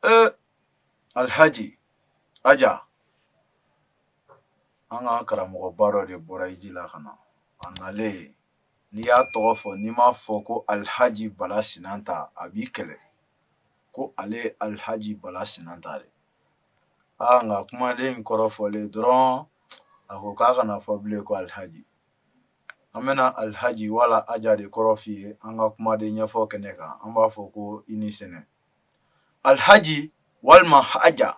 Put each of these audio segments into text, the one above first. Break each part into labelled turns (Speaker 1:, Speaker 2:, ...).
Speaker 1: Ee Alhaji Aja, an ka karamɔgɔba dɔ de bɔra hiji la ka na. A nalen, n'i y'a tɔgɔ fɔ, n'i m'a fɔ ko Alhaji Bala Sinanta, a b'i kɛlɛ ko ale ye Alhaji Bala Sinanta de. Aa nka kumaden in kɔrɔ fɔlen dɔrɔn, a ko k'a kana fɔ bilen ko Alhaji. An bɛna Alhaji wala Aja de kɔrɔ f'i ye an ka kumaden ɲɛfɔ kɛnɛ kan. An b'a fɔ ko i ni sɛnɛ. Alhaji walima Aja,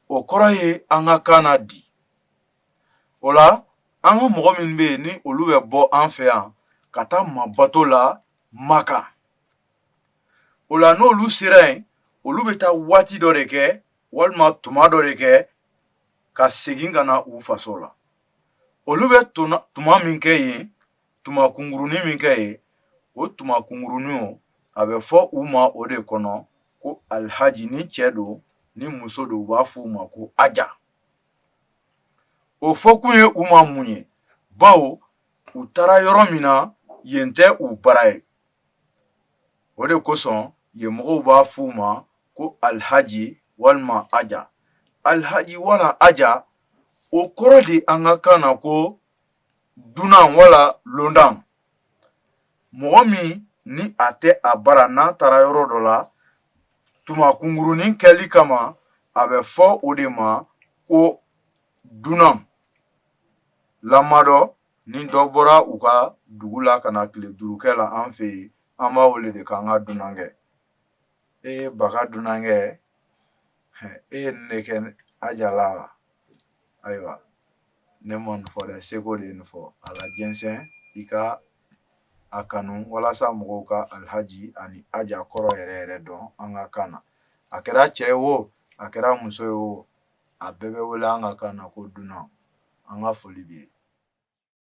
Speaker 1: o kɔrɔ ye an ka kan na di. O la an ka mɔgɔ minnu bɛ yen ni olu bɛ bɔ an fɛ yan ka taa mabato la Maka, o la n'olu sera yen, olu bɛ taa waati dɔ de kɛ walima tuma dɔ de kɛ ka segin ka na u faso la. Olu bɛ tuma min kɛ yen, tuma kunkurunin min kɛ yen, o tuma kunkurunin o, a bɛ fɔ u ma o de kɔnɔ ko Alhaji. Ni cɛ don, ni muso don, u b'a fɔ u ma ko Aja. O fɔkun ye u ma mun ye? Bawo u taara yɔrɔ min na, yen tɛ u bara ye. O de kosɔn yen mɔgɔw b'a fɔ u ma ko Alhaji walima Aja. Alhaji wala Aja, o kɔrɔ de an ka kan na ko dunan wala londan, mɔgɔ min ni a tɛ a bara, n'a taara yɔrɔ dɔ la tuma kunkurunin kɛli kama, a bɛ fɔ o de ma ko dunan. Lamadɔ ni dɔ bɔra u ka dugu la ka na tile 5 kɛ la an fɛ yen, an b'a wele de k'an ka dunankɛ. E baga dunankɛ, e ye nin de kɛ Aja la wa? Ayiwa, ne ma nin fɔ dɛ, seko de ye nin fɔ. A la jɛnsɛn i ka a kanu walasa mɔgɔw ka Alhaji ani Aja kɔrɔ yɛrɛ yɛrɛ dɔn an ka kan na. A kɛra cɛ ye o, a kɛra muso ye o, a bɛɛ bɛ wele an ka kan na ko dunan. An ka foli b'i ye.